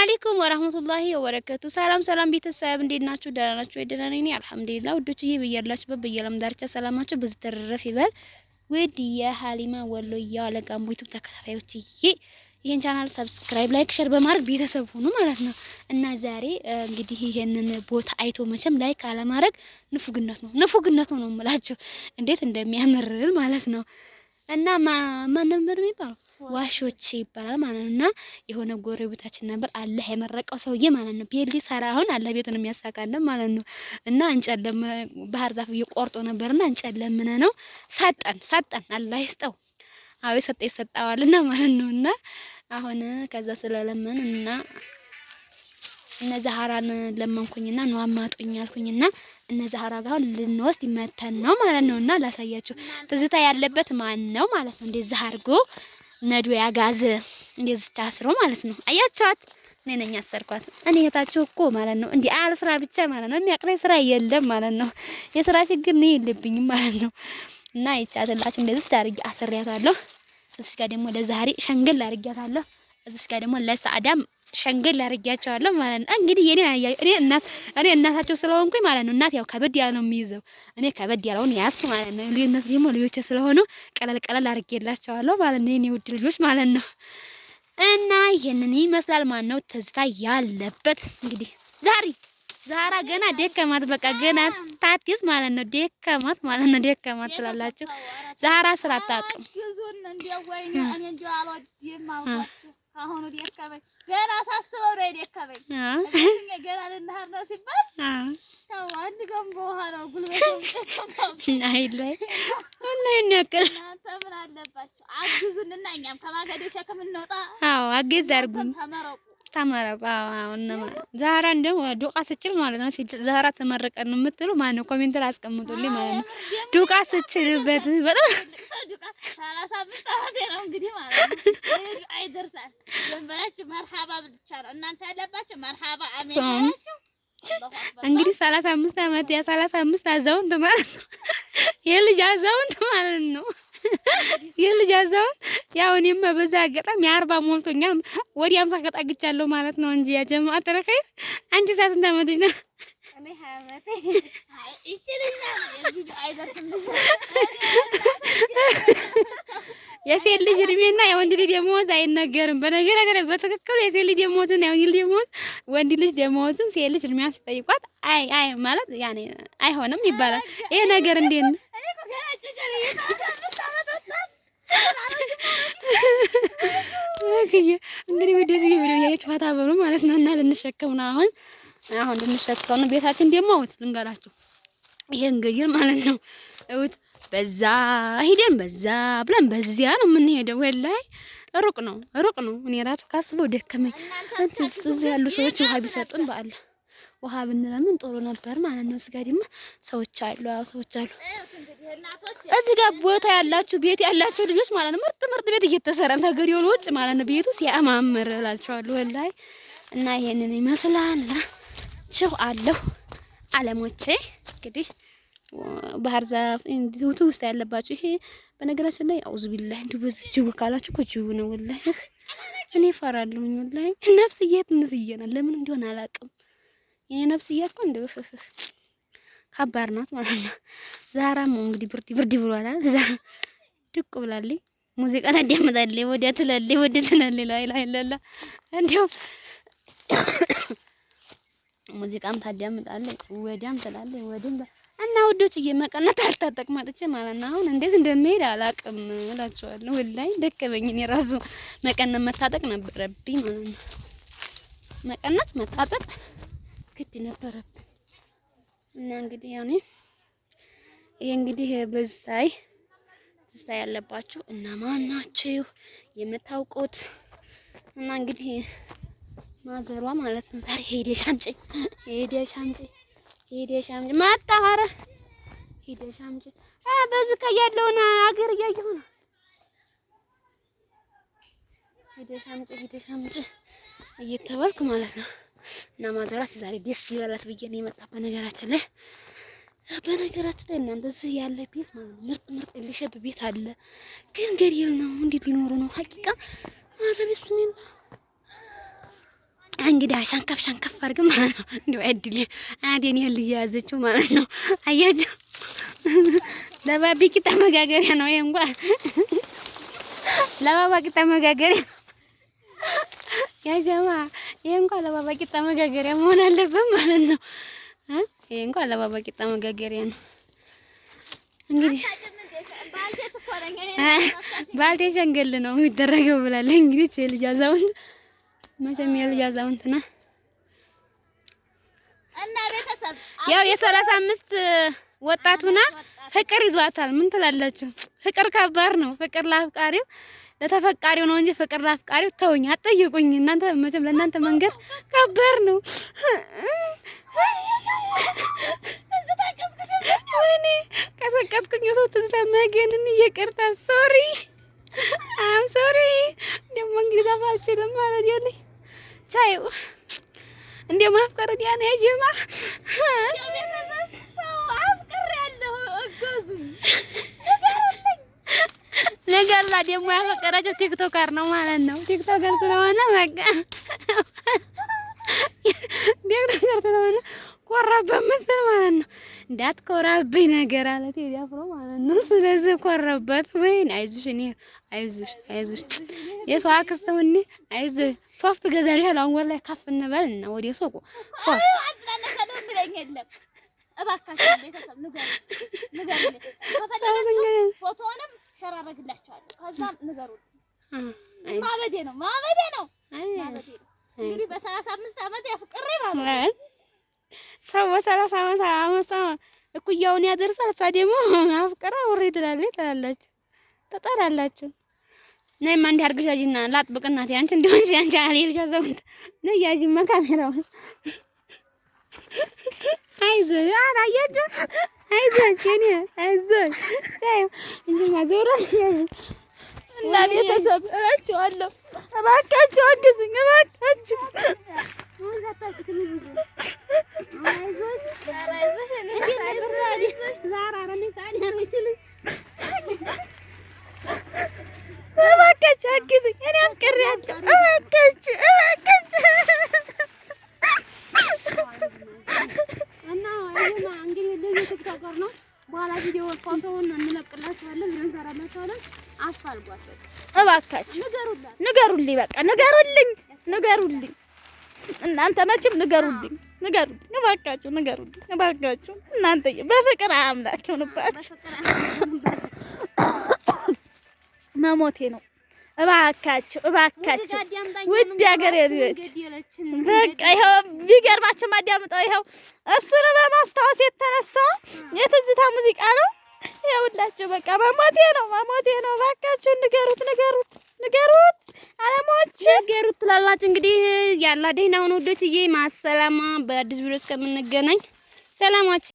አለይኩም ወራህመቱላሂ ወበረከቱ። ሰላም ሰላም ቤተሰብ እንዴት ናችሁ? ደህና ናችሁ ወይ? ደህና ነኝ እኔ አልሐምዱሊላህ። ውዶችዬ በያላችሁበት በየዓለም ዳርቻ ሰላማችሁ ብዙ ትርፍርፍ ይበል። ውድ የሀሊማ ወሎዬ አለቃም ዩቲዩብ ተከታታዮችዬ ይሄን channel subscribe፣ like፣ share በማድረግ ቤተሰብ ሁኑ ማለት ነው። እና ዛሬ እንግዲህ ይሄንን ቦታ አይቶ መቼም like አለማድረግ ንፉግነት ነው፣ ንፉግነት ነው ነው የምላችሁ። እንዴት እንደሚያምር ማለት ነው። እና ማን ነበር የሚባለው? ዋሾች ይባላል ማለት ነው። እና የሆነ ጎረቤታችን ነበር አላህ የመረቀው ሰውዬ ማለት ነው። ቤት ሊሰራ አሁን አላህ ቤቱን የሚያሳካለን ማለት ነው። እና እንጨት ለምነ ባህር ዛፍ እየቆርጦ ነበርና እንጨት ለምነ ነው ሰጠን ሰጠን። አላህ ይስጠው። አዎ የሰጠ ይሰጣዋልና ማለት ነው። እና አሁን ከዛ ስለለመን እና እነ ዛህራን ለመንኩኝና ነው አማጡኝ አልኩኝና እነ ዛህራ ጋር አሁን ልንወስድ መተን ነው ማለት ነው። እና ላሳያችሁ ትዝታ ያለበት ማን ነው ማለት ነው። እንደዚህ አድርጎ ነዶ ያጋዘ እንደዚህ ታስሮ ማለት ነው። አያችኋት? እኔ ነኝ ያሰርኳት። እኔ እህታችሁ እኮ ማለት ነው። እንዲህ አል ስራ ብቻ ማለት ነው። የሚያቅረኝ ስራ የለም ማለት ነው። የስራ ችግር ነው የለብኝም ማለት ነው። እና ይቻትላችሁ እንደዚህ አድርጌ አስሬያታለሁ። እዚህ ጋር ደግሞ ለዛህሪ ሸንግል አድርጊያታለሁ። እዚህ ጋር ደግሞ ለሳዕዳም ሸንግል አድርጊያቸዋለሁ ማለት ነው። እንግዲህ የኔ እኔ እናት እኔ እናታቸው ስለሆንኩኝ ማለት ነው። እናት ያው ከበድ ያለ ነው የሚይዘው። እኔ ከበድ ያለውን ያዝኩ ማለት ነው። እነሱ ደግሞ ልጆቼ ስለሆኑ ቀለል ቀለል አድርጌላቸዋለሁ ማለት ነው። የኔ ውድ ልጆች ማለት ነው። እና ይሄንን ይመስላል ማለት ነው። ትዝታ ያለበት እንግዲህ ዛሬ ዛራ ገና ደከማት፣ በቃ ገና ታቲስ ማለት ነው። ደከማት ማለት ነው። ደከማት ትላላችሁ። ዛራ ስራ አታውቅም። አሁኑ ደከመኝ፣ ገና ሳስበው ነው የደከመኝ። ገና ልንሄድ ነው ሲባል ተው፣ አንድ ገንቦ ውሃ ነው ጉልበት ላይ እና ይሄን ያክል እናንተ ምን አለባችሁ? አግዙንና እኛም ከማገዶ ሸክም እንውጣ። አዎ አግዝ አድርጉን። ተመረቁ ተመረቁ። አዎ አዎ። እነማ ዛህራ እንደው ዱቃ ስችል ማለት ነው። ዛህራ ተመረቀን ነው የምትሉ ማለት ነው። comment ላይ አስቀምጡልኝ ማለት ነው። ዱቃ ስችልበት በጣም 35 ዓመቴ ነው እንግዲህ ማለት ነው። አይደርሳል ዘንበላችሁ መርሃባ ብቻ ነው እናንተ ያለባችሁ መርሃባ አሜን ያላችሁ። እንግዲህ 35 ዓመት ያ 35 አዛውንት ማለት ነው። የልጅ አዛውንት ማለት ነው። የልጅ አዛውንት ያው እኔማ በዛ አጋጣሚ 40 ሞልቶኛል፣ ወዲያ 50 ተጠግቻለሁ ማለት ነው እንጂ ያ ጀማዓ ተረኸይር አንቺ ስንት ዓመትሽ ነው? እኔ 20 ዓመቴ። ይቺ ልጅ ናት የዚህ አይደርስም ልጅ። የሴት ልጅ እድሜና የወንድ ልጅ ደሞዝ አይነገርም። በነገራችን ላይ በትክክሉ የሴት ልጅ ደሞዝና የወንድ ልጅ ደሞዝ ወንድ ልጅ ደሞዝን ሴት ልጅ እድሜዋን ሲጠይቋት አይ አይ ማለት ያኔ አይሆንም ይባላል። ይሄ ነገር እንዴት ነው? እኔ እኮ ገና ጨጨ ነኝ። የ35 ዓመት ወጣት። እንግዲህ ወደዚህ ቪዲዮ እያያችሁ ፈታ በሉ ማለት ነው። እና ልንሸከም ነው አሁን አሁን ልንሸከም ነው። ቤታችን ደግሞ እውት ልንገራችሁ፣ ይሄ እንግዲህ ማለት ነው እውት በዛ ሂደን በዛ ብለን በዚያ ነው የምንሄደው። ወላሂ ሩቅ ነው ሩቅ ነው። እኔ ራሱ ካስበው ደከመኝ። አንቺ እዚህ ያሉ ሰዎች ውሃ ቢሰጡን በአለ ውሃ ብንለምን ጥሩ ነበር ማለት ነው። እዚህ ጋር ደግሞ ሰዎች አሉ። አዎ ሰዎች አሉ። እዚህ ጋር ቦታ ያላችሁ ቤት ያላችሁ ልጆች ማለት ነው ምርጥ ምርጥ ቤት እየተሰራ ነው ከገሪው ውጭ ማለት ነው። ቤቱ ሲያማምር እላችኋለሁ ወላሂ። እና ይሄንን ይመስላል እላችሁ አለሁ አለሞቼ። እንግዲህ ባህር ዛፍ እንዲሁ ውስጥ ያለባችሁ ይሄ በነገራችን ላይ አውዙ ቢላህ እንዲሁ በዚህ ጅቡ ካላችሁ እኮ ጅቡ ነው ወላሂ። እኔ እፈራለሁኝ ወላሂ። ነፍስዬ ትንሽዬ ናት፣ ለምን እንደሆነ አላውቅም። የኔ ነፍስዬ እኮ እንደው ከባድ ናት ማለት ነው። ዛራም እንግዲህ ብርድ ብርድ ብሏታል። እዛ ድቅ ብላለች። ሙዚቃ ታዳምጣለች፣ ወዲያ ትላለች፣ ወዲያ ትላለች። ላይ ላይ ለላ እንዲሁ ሙዚቃም ታዳምጣለች፣ ወዲያም ትላለች፣ ወዲያም እና ውዶች እየመቀነት አልታጠቅ መጥቼ ማለት ነው። አሁን እንዴት እንደምሄድ አላቅም እላቸዋለሁ። ወላሂ ደከመኝ። እኔ ራሱ መቀነት መታጠቅ ነበረብኝ ማለት ነው። መቀነት መታጠቅ ግድ ነበረብኝ። እና እንግዲህ ያው እኔ ይሄ እንግዲህ በዛይ ትዝታ ያለባችሁ እና ማን ናችሁ የምታውቁት? እና እንግዲህ ማዘሯ ማለት ነው ዛሬ ሄደሽ አምጪ፣ ሄደሽ አምጪ፣ ሄደሽ አምጪ መጣሁ። ኧረ ሄደሽ አምጪ። በዚህ ከ ያለውን አገር እያየሁ ነው። ሄደሽ አምጪ፣ ሄደሽ አምጪ እየተባልኩ ማለት ነው። እና ማዘሯ ዛሬ ደስ ይበላት ብዬ ነው የመጣሁ። በነገራችን ላይ እናንተ እዚህ ያለ ቤት ማለት ነው ምርጥ ምርጥ ሊሸብ ቤት አለ፣ ግን ገደል ነው። እንዴት ሊኖሩ ነው? ሀቂቃ ኧረ ቢስሚላ እንግዲህ ሸንከፍ ሸንከፍ አድርገን ማለት ነው። እንደው እድል አዴን ይሄን ልጅ የያዘችው ማለት ነው። አያችሁ ለባቢ ቂጣ መጋገሪያ ነው ይሄ እንኳን ለባባ ቂጣ መጋገሪያ ያ ጀማ ይሄ እንኳን ለባባ ቂጣ መጋገሪያ መሆን አለበት ማለት ነው። ይሄ እንኳን ለባባ ቂጣ መጋገሪያ ነው። እንግዲህ ባልቴ ሸንገል ነው የሚደረገው ብላለች። እንግዲህ የልጅ አዛውንት መቼም የልጅ አዛውንት ና እና ቤተሰብ ያው የ35 ወጣት ሁና ፍቅር ይዟታል። ምን ትላላችሁ? ፍቅር ከባድ ነው። ፍቅር ለአፍቃሪው ለተፈቃሪው ነው እንጂ ፍቅር ለአፍቃሪው ተውኝ፣ አትጠይቁኝ። እናንተ መቼም ለእናንተ መንገድ ከባድ ነው። ወይኔ ቀሰቀስኩኝ። ሰው ትዝታ መገንን ይቅርታ፣ sorry I'm sorry። ደግሞ እንግዲህ አልችልም ማለት ያለኝ ቻዩ እንደ ማፍቀር ዲያ ነው ያጀማ ነገር ላይ ደግሞ ያፈቀራቸው TikToker ነው ማለት ነው። TikToker ስለሆነ በቃ TikToker ስለሆነ ኮራበት መሰል ማለት ነው። እንዳትኮራብኝ ነገር አለ ቴዲ አፍሮ ማለት ነው። ስለዚህ ኮራበት። ወይኔ አይዞሽ፣ እኔ አይዞሽ፣ አይዞሽ የሰው አክስት ሁኚ፣ አይዞሽ። ሶፍት ገዛልሻለሁ። አሁን ወር ላይ ከፍ እንበል እና ወደ ሱቁ ሶፍት እባካችሁ ቤተሰብ ንገሩልኝ፣ ከፈለጋችሁ ፎቶውንም share አደርግላችኋለሁ። ከዛም ንገሩልኝ። ማበዴ ነው ማበዴ ነው ማበዴ ነው። እንግዲህ በ35 ዓመት ያፍቅሬ ማለት ሰው በ30 ዓመት እኩያውን ያደርሳል። እሷ ደግሞ አፍቅራ ውሬ ትላለች ትላላችሁ፣ ትጠራላችሁ። ነይማ እንዲህ አድርገሽ ያዢና ላጥብቅ እናቴ። አንቺ እንዲሆንሽ አንቺ የልጅ አዛውንት ነይ ያዢማ ካሜራውን። አይዞሽ አላያችሁ፣ አይዞሽ የኔ አይዞሽ። እንጂማ ዞሮ እና ቤተሰብ እላችኋለሁ፣ እባካችሁ አግዙኝ፣ እባካችሁ እባካችሁ አግዙኝ፣ እኔ አፍቅሬያለሁ። እባካችሁ እባካችሁ እና እንግዲህ ልዩ TikToker ነው። በኋላ ቪዲዮ ፎቶውን እንለቅላችኋለን፣ ቪዲዮ እንሰራላችኋለን። አፋልጓት እባካችሁ ንገሩልኝ፣ በቃ ንገሩልኝ፣ ንገሩልኝ። እናንተ መቼም ንገሩልኝ፣ ንገሩልኝ፣ እባካችሁ ንገሩልኝ፣ እባካችሁ እናንተ በፍቅር አምላክ ይሁንባችሁ። መሞቴ ነው። እባካችሁ እባካችሁ ውድ ሀገሬ ልጆች በቃ ይኸው ቢገርማችሁ ማዳምጠው ይኸው እሱን በማስታወስ የተነሳ የትዝታ ሙዚቃ ነው። ይኸውላችሁ በቃ መሞቴ ነው መሞቴ ነው። እባካችሁ ንገሩት ንገሩት ንገሩት አለሞች ንገሩት ትላላችሁ። እንግዲህ ያላ ደህና ሁኑ ውዶችዬ። ማሰላማ በአዲስ ቪዲዮ እስከምንገናኝ ሰላማችሁ